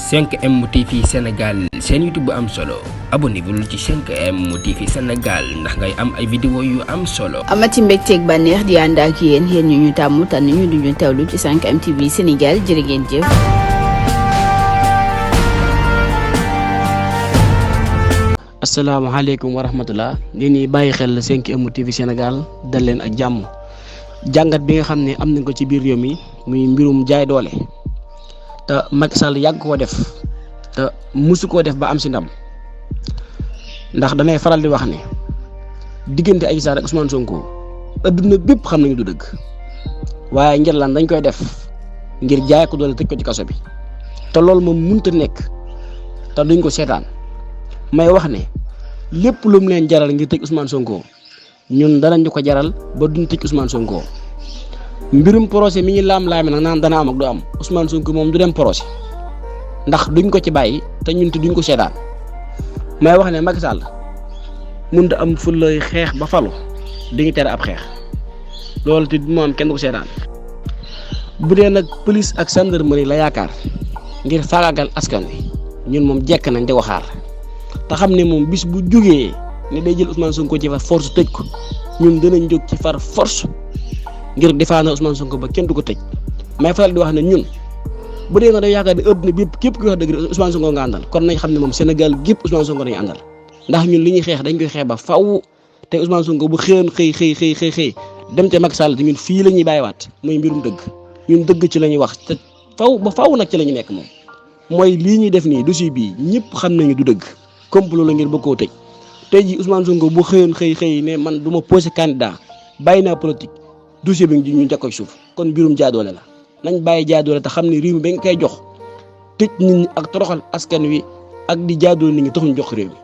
5M TV Sénégal seen YouTube bu am solo abonnez-vous ci 5M TV Sénégal ndax ngay am ay vidéo yu am solo. amati mbégteeg bànneex di ànd ak yéen ñu tàmm tànn ñu duñu teewlu ci 5M TV Sénégal jërë ngeen jëf. asalaamaaleykum wa rahmatulah di ñuy bàyyi xel 5M TV Sénégal dal leen ak jàmm jàngat bi nga xam ne am nañ ko ci biir réew mi muy mbirum jaay doole te Macky Sall yàgg koo def te musu koo def ba am si ndam ndax danay faral di wax ne diggante Adji Sarr ak Ousmane Sonko adduna bépp xam nañu du dëgg waaye ngir lan dañ koy def ngir jaay ko doole tëj ko ci kaso bi te loolu moom mënut a nekk te duñ ko seetaan. may wax ne lépp lu mu leen jaral ngir tëj Ousmane Sonko ñun danañ ñu ko jaral ba duñ tëj Ousmane Sonko mbirum procès mi ñu laam-laame nag naan dana am ak du am Ousmane Sonko moom du dem procès ndax duñ ko ci bàyyi te ñun te duñ ko seetaan may wax ne Macky Sall mënut a am fulay xeex ba falu dañuy tere ab xeex loolu te moo am kenn du ko seetaan bu dee nag police ak gendarmerie la yaakaar ngir faagaagal askan wi ñun moom jekk nañ di ko xaar. te xam ne moom bis bu jógee ne day jël Ousmane Sonko ci far force tëj ko ñun dinañ jóg ci far force ngir défendre Ousmane Sonko ba kenn du ko tëj may faral di wax ne ñun bu dee nga day yaakaar ne àdduna bi képp ku wax dëgg Ousmane Sonko nga àndal kon nañ xam ne moom Sénégal gépp Ousmane Sonko nañu àndal ndax ñun li ñuy xeex dañ koy xeex ba faw te Ousmane Sonko bu xëyoon xëy dem te Macky Sall te ñun fii la ñuy bàyyiwaat mooy mbirum dëgg ñun dëgg ci la ñuy wax te faw nag ci la ñu nekk moom mooy lii ñuy def nii dossier bii ñëpp xam nañu du dëgg complot la ngir bëgg koo tëj tey jii Ousmane Sonko bu xëyoon xëy ne man du ma posé candidat bàyyi naa politique dossier bi ñu jakko suuf kon mbirum jaadoole la nañ bàyyi jaadoole te xam ne réew mi ba nga koy jox tëj nit ñi ak toroxal askan wi ak di jaadoole nit ñi taxuñ jox réew mi